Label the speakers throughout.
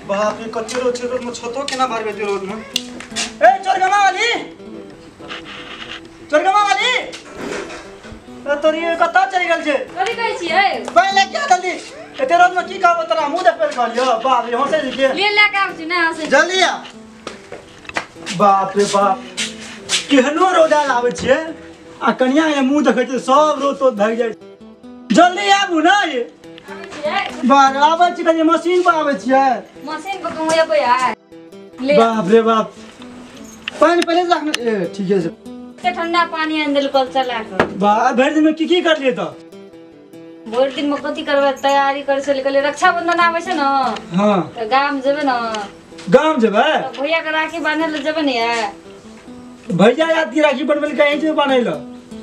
Speaker 1: बाप रे कच्चे रोड छै, रोड में छतो केना मारबे ते रोड में। ए चोरगमा वाली, चोरगमा वाली, ए तोरी कत चलि गेल छै?
Speaker 2: कथी कहै छियै?
Speaker 1: पहिले क्या जल्दी एते रोड में की कहबो तोरा, मुंह देखबै कहलियो। बाप रे हंसै छी के?
Speaker 2: ले ले के आबै छी ना हंसै।
Speaker 1: जल्दी आ। बाप रे बाप केहनो रौदा आबै छियै आ कनिया के मुंह देखै छै सब रोड तो भागि जाइ। जल्दी आबू ना। बार आबै छी कनि मशीन पर आबै छियै।
Speaker 2: मशीन पर कहूं एबै आइ।
Speaker 1: बाप रे बाप पानि पहिले राखने। ए ठीके छै।
Speaker 2: एते ठंडा पानी आनि देल कल चला के।
Speaker 1: बा भरि दिन में की की करलियै त?
Speaker 2: भरि दिन में कथी करबै, तैयारी करै छलियै। कहलियै रक्षाबंधन आबै छै न।
Speaker 1: हां
Speaker 2: त गाम जेबै न।
Speaker 1: गाम जेबै?
Speaker 2: त भैया के राखी बान्है ल जेबै ने।
Speaker 1: भैया याद की राखी बनबै ल कहीं जेबै बान्है ल?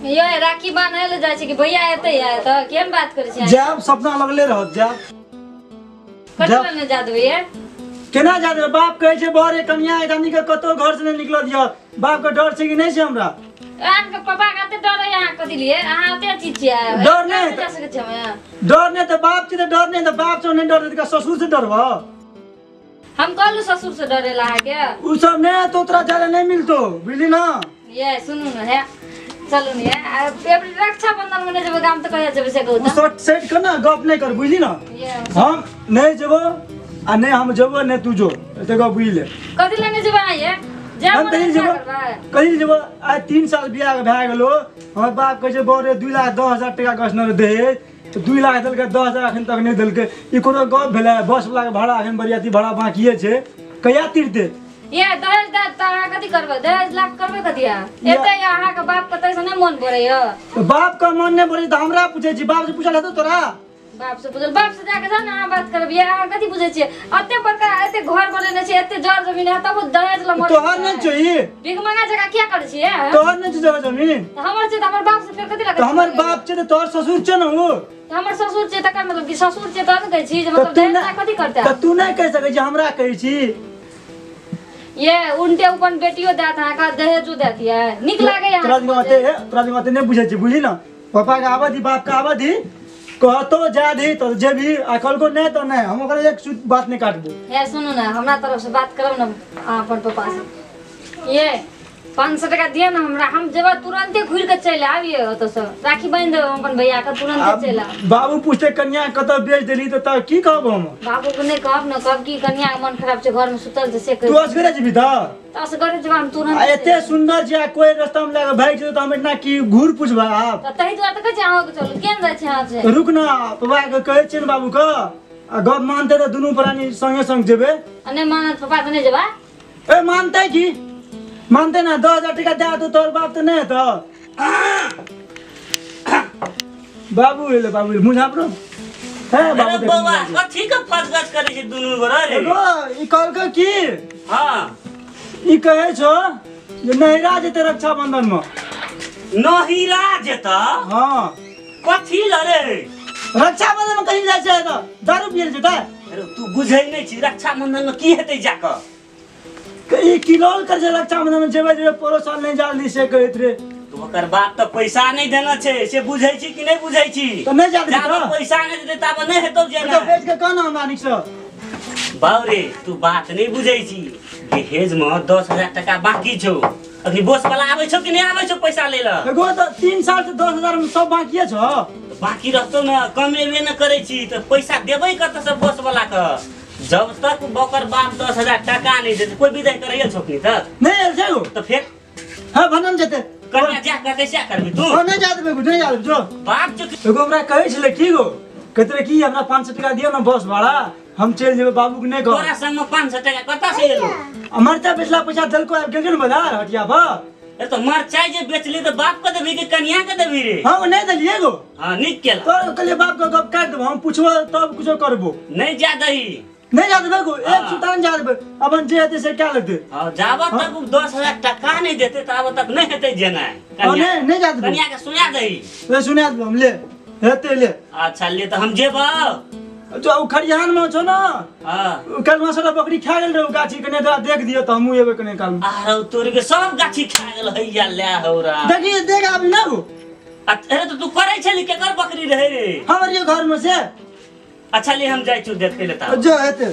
Speaker 2: यो राखी बान्है ल जाइ छै कि भैया एतै या त केहन बात करै छै?
Speaker 1: जाब सपना लगले रहत। जाब
Speaker 2: कतौ ने जा देबै ये?
Speaker 1: केना जा देबै? बाप कहै छै बड़े कनिया आदमी के कतौ घर से नहीं निकल दियो। बाप के डर छै कि नहीं छै हमरा?
Speaker 2: अहाँ के पापा के एते डर है अहाँ कथी लिए? अहाँ एते चीज छियै।
Speaker 1: डर नहीं
Speaker 2: जा सकै छै हम।
Speaker 1: डर नहीं त बाप छै त डर नहीं त बाप से नहीं डर त ससुर से डरबो।
Speaker 2: हम कहलु ससुर से डरेला अहाँ के।
Speaker 1: उ सब नहीं तो तोरा ज्यादा नहीं मिलतो, बुझली ना?
Speaker 2: ये सुनू न हे चलू ने रक्षाबंधन में नहीं जेबै गाम त कहिया जेबै से कहू त?
Speaker 1: शॉर्ट सेट कर ना, गप नहीं कर, बुझली ना? हम नहीं जेबो आ नहीं हम जेबो नहीं तू जो, एते गप बुझि ले।
Speaker 2: कथी ले नहीं जेबै अहाँ ये?
Speaker 1: हम कहीं जेबो, कहीं जेबो। आइ 3 साल बियाह भए गेलो। हमर बाप कहै छै बड़े 2,10,000 टका गछने दे, तऽ 2 लाख देलकै, 10,000 अखन तक नहीं देलकै। ई कोनो गप भेलै? बस वाला के भाड़ा अखन बरियाती भाड़ा बाकिए छै, कहिया तीरते?
Speaker 2: ये दहेज दे त अहाँ कथी करबै? दहेज लाख करबै कथी अहाँ? एते अहाँ के बाप कतै से नहीं मन भरैय।
Speaker 1: तऽ बाप के मन नहीं भरै तऽ हमरा पूछै छी? बाप से पूछल हेतौ तोरा?
Speaker 2: बाप से पूछल, बाप से जाके जान अहाँ बात करब। ये अहाँ कथी पूछै छियै? एते बड़का एते घर बनेने छियै, एते जर जमीन है तब दहेज ल मर।
Speaker 1: तोहर नहीं छै?
Speaker 2: भीख मंगा जगह किया करै छियै?
Speaker 1: तोहर नहीं छै जगह जमीन?
Speaker 2: त हमर छै त हमर बाप से फेर कथी लगे?
Speaker 1: त हमर बाप छै त तोहर ससुर छै न उ?
Speaker 2: त हमर ससुर छै तकर मतलब कि ससुर छै तहन कहै छी जे मतलब दहेज ला कथी करतै?
Speaker 1: त तू नहीं कहि सकै छी, हमरा कहै छी।
Speaker 2: ये उनटे अपन बेटियो देत अहाँ के, दहेजो देत ये। नीक लागै अहाँ?
Speaker 1: तोरा दिमाग नहीं बुझै छी, बुझली ना? पापा के आबऽ दी, बाप के आबऽ दी, कहतो जा दी तो जेबी आ कहलको नहीं तो नहीं, हम ओकरा एक सुत बात नहीं काटबो।
Speaker 2: हे सुनू ना, हमरा तरफ से बात करब ना अहाँ अपन पापा से। ये 500 टका दिअ ना हमरा, हम जेबै तुरंते घुरि के चलि आबियै ओतऽ से। राखी बान्हि देबै हम अपन भैया के, तुरंते चलि आब।
Speaker 1: बाबू पूछते कनिया कतऽ बेच देली तऽ त की कहब हम?
Speaker 2: बाबू के नहीं कहब ना, कहब कि कनिया के मन खराब छै, घर में सुतल छै से कहि।
Speaker 1: तू असगरे जेबी तऽ?
Speaker 2: तऽ असगरे जेबै हम तुरंत।
Speaker 1: आ एते सुंदर छै आ कोई रास्ता में लगा भागि जेतौ तऽ हम एतना की घूर पूछबै आब?
Speaker 2: तऽ तहि दुआरे तऽ कहै छी अहाँ के चलू। केहन जाइ छी अहाँ से?
Speaker 1: रुक ना, पापा के कहै छियै ने बाबू के, आ गप मानतै तऽ दुनू प्राणी संगे संग जेबै।
Speaker 2: आ नहीं मानत पापा तऽ नहीं जेबै?
Speaker 1: ए मानतै की मानते ना? 10,000 टका दे तो तोहर बाप तो नहीं हेतौ। बाबू एले, बाबू मुँह झापरो। हे बाबू
Speaker 3: बौआ कथी के फसगस करै छै दुनू गोरा रे?
Speaker 1: एगो ई कहलकै की?
Speaker 3: हां
Speaker 1: ई कहै छौ जे नहिरा जेतै रक्षाबंधन में।
Speaker 3: नहिरा जेतै?
Speaker 1: हां।
Speaker 3: कथी ल रे?
Speaker 1: रक्षाबंधन में कहीं जाइ छै तऽ दारू पियल जेतै?
Speaker 3: अरे तू बुझै नहीं छी रक्षाबंधन में की हेतै जाकऽ?
Speaker 1: ई किलोल कर छै रक्षाबंधन में जेबै जेबै परो साल नहीं जाली से कहैत रे।
Speaker 3: तो ओकर बाप तऽ पैसा नहीं देना छै से बुझै छी कि नहीं बुझै छी?
Speaker 1: तऽ नहीं जा देतै,
Speaker 3: पैसा नहीं देतै ताब नहीं हेतौ जेना।
Speaker 1: तऽ बेच के कहना हमरा नीक से।
Speaker 3: बाउ रे तू बात नहीं बुझै छी, दहेज में 10,000 टका बाकी छौ। अखनी बोस वाला आबै छौ कि नहीं आबै छौ पैसा लै ल?
Speaker 1: एगो तऽ 3 साल से 10,000 में सब बाकिए छौ।
Speaker 3: बाकी रहतौ न, कमेबे न करै छी तऽ पैसा देबै कतऽ से बोस वाला के? जब तक ओकर बाप 10,000 टका नहीं देते कोई विदाई करैल छोकनी तक
Speaker 1: नहीं आयल छै।
Speaker 3: तऽ फेर
Speaker 1: हां भनन जेतै
Speaker 3: कन्या जा कहतै से करबी तू?
Speaker 1: हां नहीं जा देबै, नहीं जा देबै जो
Speaker 3: बाप जो।
Speaker 1: एगो हमरा कहै छलै की गो, कहैत रहे की हमरा 500 टका दिअ ना बस भाड़ा, हम चलि जेबै। बाबू के नहीं कहब।
Speaker 3: तोरा संग में 500 टका कतऽ से एलो?
Speaker 1: आ मरचा बेचला पैसा देलको, आबि गेल ने बाजार हटिया पर।
Speaker 3: ए तो मरचाई जे बेचली तऽ बाप के देबी कि कन्या के देबी रे?
Speaker 1: हां नहीं देलियै गो।
Speaker 3: हां नीक केला।
Speaker 1: तोर कहलियै बाप के गप काटि देबो, हम पुछबो तब कुछो करबो।
Speaker 3: नहीं जा दही,
Speaker 1: नहीं जा देबै गो, एक सुतान जा देबै, अपन जे हेतै से कए लेतै।
Speaker 3: हां जाबत तक 10,000 टका नहीं देतै ताबत तक नहीं हेतै जेनाइ।
Speaker 1: नहीं नहीं जा देबै।
Speaker 3: कन्या के सुना दही।
Speaker 1: ले सुना देबै हम, ले हेतै ले।
Speaker 3: अच्छा ले तऽ हम जेबौ।
Speaker 1: जो उ खरिहान में छौ ना।
Speaker 3: हां
Speaker 1: काल्हि वहाँ सबटा बकरी खा गेल रहौ गाछी कने, देख दियौ तऽ हमहूँ एबै कने काल।
Speaker 3: आरो तोर के सब गाछी खा गेल हैया ले हौरा।
Speaker 1: देखी देख आबी ना गो।
Speaker 3: अरे तो तू करै छली केकर बकरी रहे रे?
Speaker 1: हमर ये घर में से।
Speaker 3: अच्छा ले हम जाइ छु देखै ले।
Speaker 1: जो हेतै।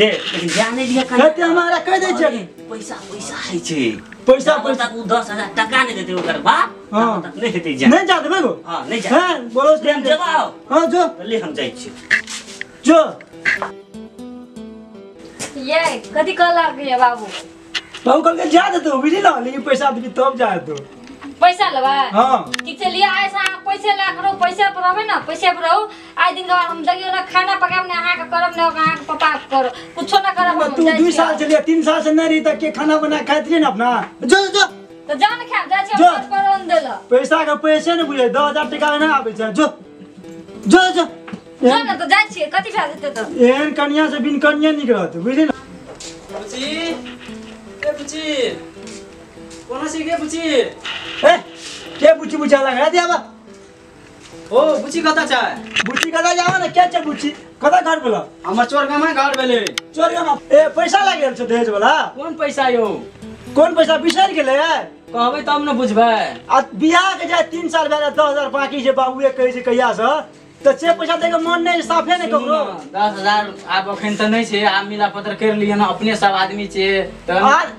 Speaker 3: ले लेकिन जा नहीं दिया
Speaker 1: कहते हमारा कह दै छै
Speaker 3: पैसा पैसा है छै
Speaker 1: पैसा
Speaker 3: पैसा उ 10000 टका नहीं देते ओकर बाप
Speaker 1: हां
Speaker 3: तक नहीं हेतै जा
Speaker 1: नहीं जा देबै गो
Speaker 3: हां नहीं जा
Speaker 1: हां बोलो
Speaker 3: ले हम जबाओ
Speaker 1: हां जो
Speaker 3: ले हम जाइ छी
Speaker 1: जो
Speaker 2: ये कथि कहलक ये बाबू
Speaker 1: बाबू कहलकै जा देतौ बुझली ना लेकिन पैसा देबी तब जा देतौ
Speaker 2: पैसा लेबै
Speaker 1: हां
Speaker 2: ठीक छै लिया आइ से अहाँ पैसे लए कऽ रहू पैसे पर रहबै ना पैसे पर रहू आइ दिन के बाद हम देखियौ ना खाना पकायब ने अहाँके करब ने अहाँके पापा के करब कुछो ना करब हम
Speaker 1: तू 2 साल चलिया 3 साल से नहीं रही त के खाना बना खाइत रही ना अपना जो जो
Speaker 2: त जान खायब जाइ छी हम पर अन देला
Speaker 1: पैसा के पैसे ने बुझै 10000 टका ना आबै छै जो जो जो
Speaker 2: जो ना त जाइ छी कथि भए जेतै त
Speaker 1: एहन कनिया से बिन कनिया निक रहत बुझली ना
Speaker 4: बुची ए बुची कोना छी के बुची
Speaker 1: ए के बुची बुझा लगा दिया बा
Speaker 4: ओ बुची कता छै
Speaker 1: बुची कता जावा ना के छै बुची कता घर बोला
Speaker 4: हमर चोर गामा घर भेलै
Speaker 1: चोर गामा ए पैसा लागल छै दहेज वाला
Speaker 4: कोन पैसा यो
Speaker 1: कोन पैसा बिसरि गेलै
Speaker 4: कहबै तब न बुझबै
Speaker 1: आ बियाह के जाय 3 साल भेल 10000 बाकी छै बाबूए कहै छै कहिया से त से पैसा देके मन नहीं साफे नहीं ककरो
Speaker 4: 10000 आब अखन त नहीं छै आब मिला पत्र कर लिय ना अपने सब आदमी छै त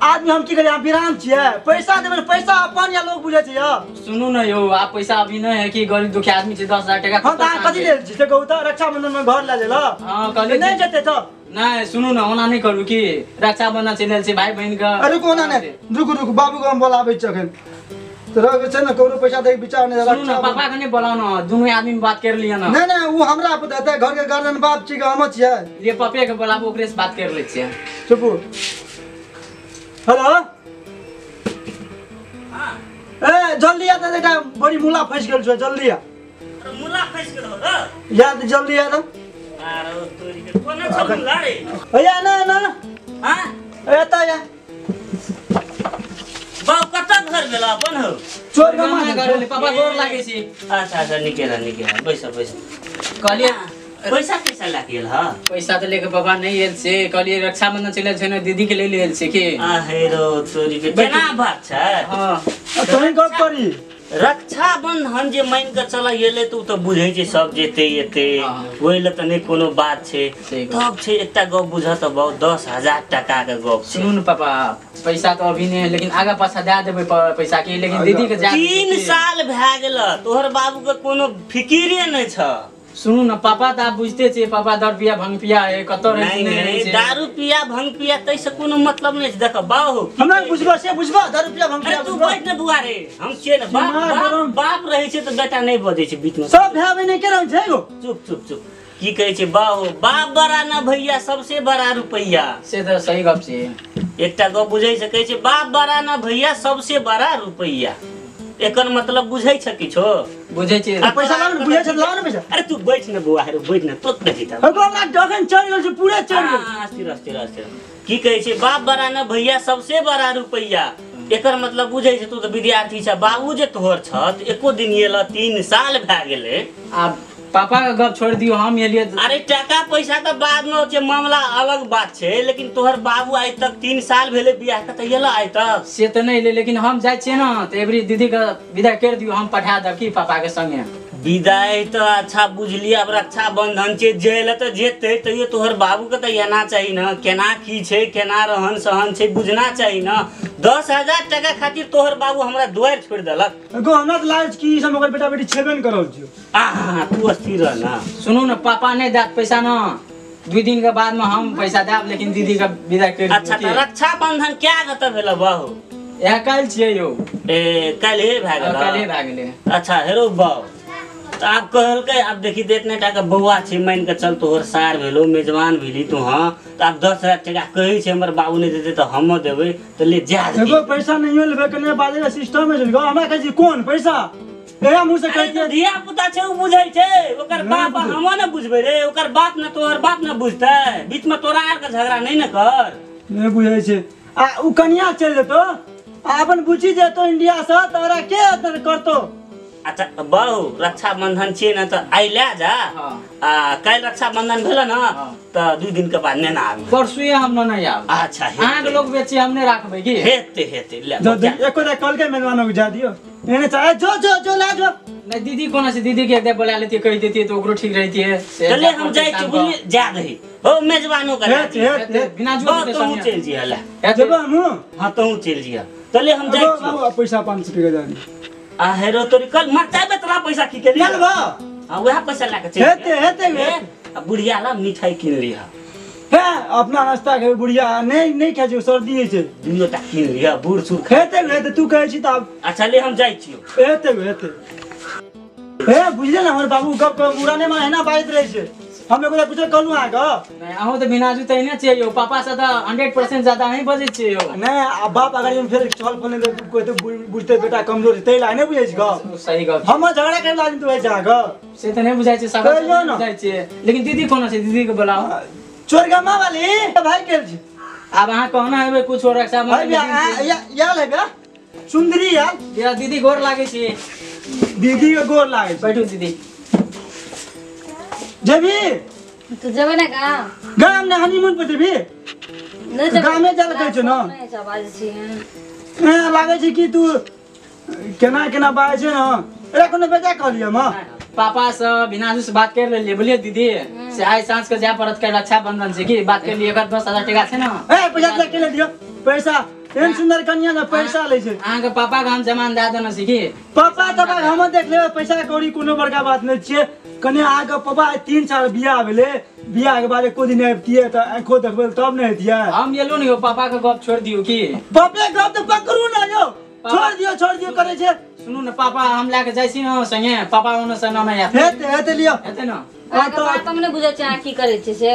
Speaker 1: आदमी हम की करी हम विराम छियै पैसा देबै पैसा अपन या लोग बुझै छै यौ
Speaker 4: सुनू न यौ आप पैसा अभी नहीं है कि गरीब दुखी आदमी छै 10000 टका
Speaker 1: हम त कथि लेल छी से कहू त रक्षाबंधन में घर ले गेल
Speaker 4: हां कहली
Speaker 1: नहीं जेतै त
Speaker 4: नहीं सुनू न ओना नहीं करू कि रक्षाबंधन चलल छै भाई बहिन के
Speaker 1: अरे कोना नहीं रुक रुक बाबू के हम बोलाबै छी अखन तो रह छै ना ककरो पैसा दे विचार नहीं
Speaker 4: सुनू ना पापा के नहीं बोलाओ ना दोनों आदमी में बात कर लिया ना
Speaker 1: नहीं नहीं वो हमरा पता है घर के गार्जियन बाप छी के हम छियै
Speaker 4: ये पापे के बोलाबो ओकरे से बात कर लै छियै
Speaker 1: चुप हेलो
Speaker 3: हां
Speaker 1: ए जल्दी आ त बेटा बड़ी मुला फंस गेल छै जल्दी आ
Speaker 3: अरे मुला फंस गेल हो र
Speaker 1: याद जल्दी आ त
Speaker 3: अरे तोरी के कोना छ मुला रे
Speaker 1: भैया ना ना
Speaker 3: हां
Speaker 1: ए त या
Speaker 3: बाप कत घर भेल अपन हो
Speaker 1: चोर गामा
Speaker 4: घर भेल पापा गोर लागे छी
Speaker 3: अच्छा अच्छा निकेला निकेला बैस बैस
Speaker 4: कहलिए
Speaker 3: पैसा कैसा लागेल ह
Speaker 4: पैसा त लेके बाबा नहीं आयल छै कहलिए रक्षाबंधन चलल छै ने दीदी के लेल आयल छै के
Speaker 3: आ हेरो तोरी के केना बात छै
Speaker 4: हां
Speaker 1: तोही गप करी
Speaker 3: रक्षाबंधन जे मान के चल गेलै त उ त बुझै छै सब जेते एते ओइ ल त नै कोनो बात छै तब छै एकटा गप बुझ त बहुत 10000 टका के गप छै
Speaker 4: सुनू न पापा पैसा तो अभी नहीं लेकिन आगा पाछा दे देबै पैसा के लेकिन दीदी के जा
Speaker 3: 3 साल भए गेल तोहर बाबू के कोनो फिकिरे नै छ
Speaker 4: सुनू न पापा त आप बुझते छे पापा दारू पिया भंग पिया है कत रहे
Speaker 3: नहीं दारू पिया भंग पिया तै से कोनो मतलब नहीं देख बाहु
Speaker 1: हमरा बुझबा से बुझबा दारू पिया भंग पिया
Speaker 3: अरे तू बैठ न बुआ रे हम छियै न बाप बाप बाप रहै छै त बेटा नहीं बजै छै बीच में
Speaker 1: सब भाई बहिन के रहै छै गो
Speaker 3: चुप चुप चुप की कहै छै बाहु बाप बड़ा न भैया सबसे बड़ा रुपैया
Speaker 4: से त सही गप छै
Speaker 3: एकटा गप बुझै छै कहै छै बाप बड़ा न भैया सबसे बड़ा रुपैया एकर मतलब बुझै छ किछो
Speaker 4: बुझै छै
Speaker 1: पैसा लाव न बुझै छ लाव न पैसा
Speaker 3: अरे तू बैठ न बुआ रे बैठ न तो देखी त
Speaker 1: हमरा डगन चढ़ गेल छै पूरे चढ़ गेल
Speaker 3: अस्थिर अस्थिर अस्थिर की कहै छै बाप बड़ा न भैया सबसे बड़ा रुपैया एकर मतलब बुझै छै तू त विद्यार्थी छ बाबू जे तोहर छ त एको दिन एल 3 साल भए गेलै
Speaker 4: आब पापा के गप छोड़ दियो हम एलिए
Speaker 3: अरे टका पैसा त बाद में छै मामला अलग बात छै लेकिन तोहर बाबू आइ तक 3 साल भेले बियाह के त एल आइ तक
Speaker 4: से त नहीं एले लेकिन हम जाइ छियै न त एबरी दीदी के विदा कर दियो हम पठा देब की पापा के संगे
Speaker 3: विदाई त अच्छा बुझलियै अब रक्षाबंधन छै जेल त जेतै तैयो तोहर बाबू के त एना चाही न केना की छै केना रहन सहन छै बुझना चाही न 10000 टका खातिर तोहर बाबू हमरा दुआरि छोड़ देलक
Speaker 1: गो हमरा त लागै छै कि ई सब ओकर बेटा बेटी छेबे न करल छियो
Speaker 3: आ तू अस्थिर रह ना
Speaker 4: सुनू न पापा नहीं देत पैसा न 2 दिन के बाद में हम पैसा देब लेकिन दीदी के विदा कर
Speaker 3: अच्छा त रक्षाबंधन क्या गत भेल बाबू
Speaker 4: इएह काल्हि छियै यौ
Speaker 3: ए काल्हि भए गेल
Speaker 4: काल्हि भए गेलै
Speaker 3: अच्छा हेरो बाबू त आब कहलकै आब देखी त इतने टाका बौआ छै मान के चल तोहर सार भेलो मेजबान भेली तू हां त आब 10000 टका कहै छै हमर बाबू नहीं देतै त हम देबै त ले जा
Speaker 1: एगो पैसा नहीं लेबै कने बाजे के सिस्टम है गो हमरा कहै छी कोन पैसा एहा मुंह से कहै
Speaker 3: छी धिया पुता छै उ बुझै छै ओकर बाप हम न बुझबै रे ओकर बाप न तोहर बाप न बुझतै बीच में तोरा आर के झगड़ा नहीं न कर
Speaker 1: नहीं बुझै छै आ उ कनिया चल जेतो आ अपन बुझी जेतो इंडिया से तोरा के करतो
Speaker 3: अच्छा बहु रक्षाबंधन छियै न त आइ ले जा आ काल्हि रक्षाबंधन भेल न त 2 दिन के बाद नेना आबी
Speaker 4: परसुए हम न नहीं आब
Speaker 3: अच्छा
Speaker 4: अहाँ के लोग बेची हम नहीं राखबै की
Speaker 3: हेते हेते ले
Speaker 1: एको दा कल के मेजबानो के जा दियो एने चाहे जो जो जो ला जो
Speaker 4: नहीं दीदी कोना से दीदी के एक बोला लेती कह देती तो ओकरो ठीक रहती है।
Speaker 3: चले हम जाय छी बुझली जा दही हो मेजबानो कर
Speaker 1: हे
Speaker 4: बिना जो
Speaker 3: तू चल जिया ला
Speaker 1: जेबो हम।
Speaker 3: हां तू चल जिया चले हम जाय छी।
Speaker 1: पैसा 500 टका जानी
Speaker 3: आ हेरो तोरी कल मर जाबे तोरा पैसा की के
Speaker 1: चल बा
Speaker 3: हां वह पैसा लाके चल
Speaker 1: हेते हेते
Speaker 3: आ बुढ़िया ला मिठाई किन लिहा।
Speaker 1: हे अपना नाश्ता के बुढ़िया नहीं नहीं खाइ छै सर्दी होइ छै
Speaker 3: दुइयो टा किन लिहा बूढ़ सूढ़
Speaker 1: हेते हेते तू कहै छी त
Speaker 3: अच्छा ले हम जाइ छियो।
Speaker 1: हेते हेते हे बुझले ना हमर बाबू गप मुरा नै माने एना बाजैत रहै छै। हम एगो पूछे कहलु अहाँ के
Speaker 4: नहीं अहूँ त बिना जूते ने छियै यौ पापा से त 100% ज्यादा नहीं बजै छियै यौ।
Speaker 1: नहीं आ बाप अगर हम फेर चल फोन दे कोई तो बुझते बेटा कमजोर छै तै ला नै बुझै छै गप।
Speaker 4: सही गप
Speaker 1: हम झगड़ा करे लागिन तू छै अहाँ के
Speaker 4: से त नै बुझाइ छै सब बुझाइ छै लेकिन दीदी कोना छै दीदी के बोलाओ।
Speaker 1: चोर गमा वाली भाई गेल छी
Speaker 4: आब अहाँ कहना हेबै कुछ और रक्षा
Speaker 1: भाई या लेबे सुंदरी यार
Speaker 4: या दीदी गोर लागै छी।
Speaker 1: दीदी के गोर लागै
Speaker 4: बैठू दीदी।
Speaker 1: जेबी
Speaker 2: तो जेबे ना गाँव
Speaker 1: गाँव ने हनीमून पर जेबी
Speaker 2: नहीं जेबे
Speaker 1: गामे जाल कहै छै न
Speaker 2: नहीं सब बाजै छी
Speaker 1: ए लागै छै कि तू केना केना बाजै छै न एकरा कोनो बेजा कहलियै हम।
Speaker 4: पापा से बिनाजू से बात कर लेलियै बुझलियै दीदी से आइ साँझ के जाय पड़त कर रक्षा बंधन छै की बात कर लिए एकर 10,000 टका छै न।
Speaker 1: ए पैसा दे के ले दियो पैसा एहन सुंदर कन्या ने पैसा लै छै।
Speaker 4: अहाँ के पापा के हम जमान दए देने छी की
Speaker 1: पापा तब हम देख लेबै पैसा कौड़ी कोनो बड़का बात नहीं छियै। कने अहाँ के पापा 3 साल बियाह भेलै बियाह के बाद एको दिन अबितियै तऽ आँखो देखबै तब ने हेतियै।
Speaker 4: हम एलहुँ ने यौ पापा के गप छोड़ि दियौ की
Speaker 1: बापे गप तऽ पकड़ू ने यौ छोड़ दियौ करै छै।
Speaker 4: सुनू ने पापा हम लए के जाइ छी ने संगे पापा ओने से न आयत
Speaker 1: हेतै हेतै लिअ
Speaker 4: हेतै ने।
Speaker 2: अहाँके बात हम नहि बुझै छी अहाँ की करै छियै से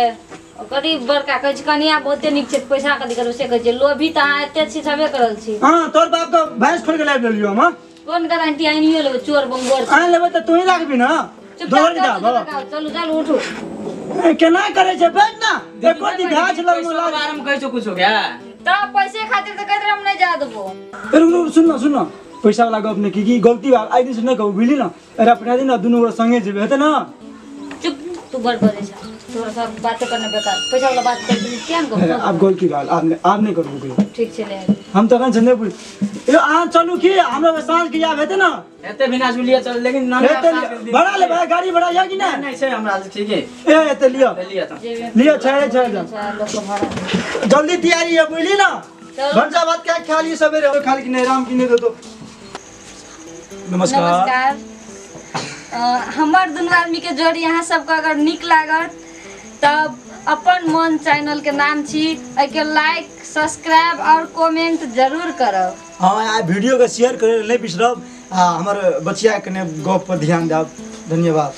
Speaker 2: कथी बड़का कहै छी कनिया बहुते नीक छै पैसा कथी करबै से कहै छै लोभी तऽ अहाँ एते छी छबे करल छी।
Speaker 1: हां तोर बाप के भैंस खोल के लाबि लेलियौ हम।
Speaker 2: कोन गारंटी आनियो लेबै चोर बंगोर
Speaker 1: आनि लेबै तऽ तोही राखबी न दौड़ जाबो।
Speaker 2: चलू चलू उठू
Speaker 1: केना करै छै बैठ ना एको दी गाछ लगमे लाग
Speaker 4: बारे में कहै छौ कुछो क्या
Speaker 2: त पैसे खातिर त कहैत हम नहीं जा देबो।
Speaker 1: रुक रुक सुन न सुन न पैसा वाला गप नहीं की गलती बा आइ दिन से नहीं कहू बुझली न एकरा पठा दी न दुनू गोरा संगे जेबै हेतै न।
Speaker 2: चुप तू बड़ बजै छ तोरा सब बात करना बेकार पैसा वाला बात कर किया न
Speaker 1: आब गलती भेल आब नहीं करबो कहियो।
Speaker 2: ठीक छै ले
Speaker 1: हम तखन से नहीं बुझ यो अहाँ चलू की हमरा साँझ के आब हेतै न
Speaker 4: हेतै बिना जुलिया चल लेकिन न
Speaker 1: भाड़ा लेबै गाड़ी भाड़ा या कि नै
Speaker 4: नहीं छै हमरा ठीक है
Speaker 1: ए हेतै लिअ
Speaker 4: लिअ त
Speaker 1: लिअ छै छै जल्दी तैयारी है बुझली न भंसा भात क्या खा ली सबेरे खाली कि नहीं राम की नहीं दो। नमस्कार
Speaker 2: नमस्कार। हमर दुनू आदमी के जोड़ी अहाँ सबके अगर नीक लागत तब अपन मन चैनल के नाम छी एहिके लाइक सब्सक्राइब और कमेंट जरूर करब।
Speaker 1: हाँ आ वीडियो के शेयर करे नहीं बिसरब आ हमर बचिया के गप पर ध्यान देब। धन्यवाद।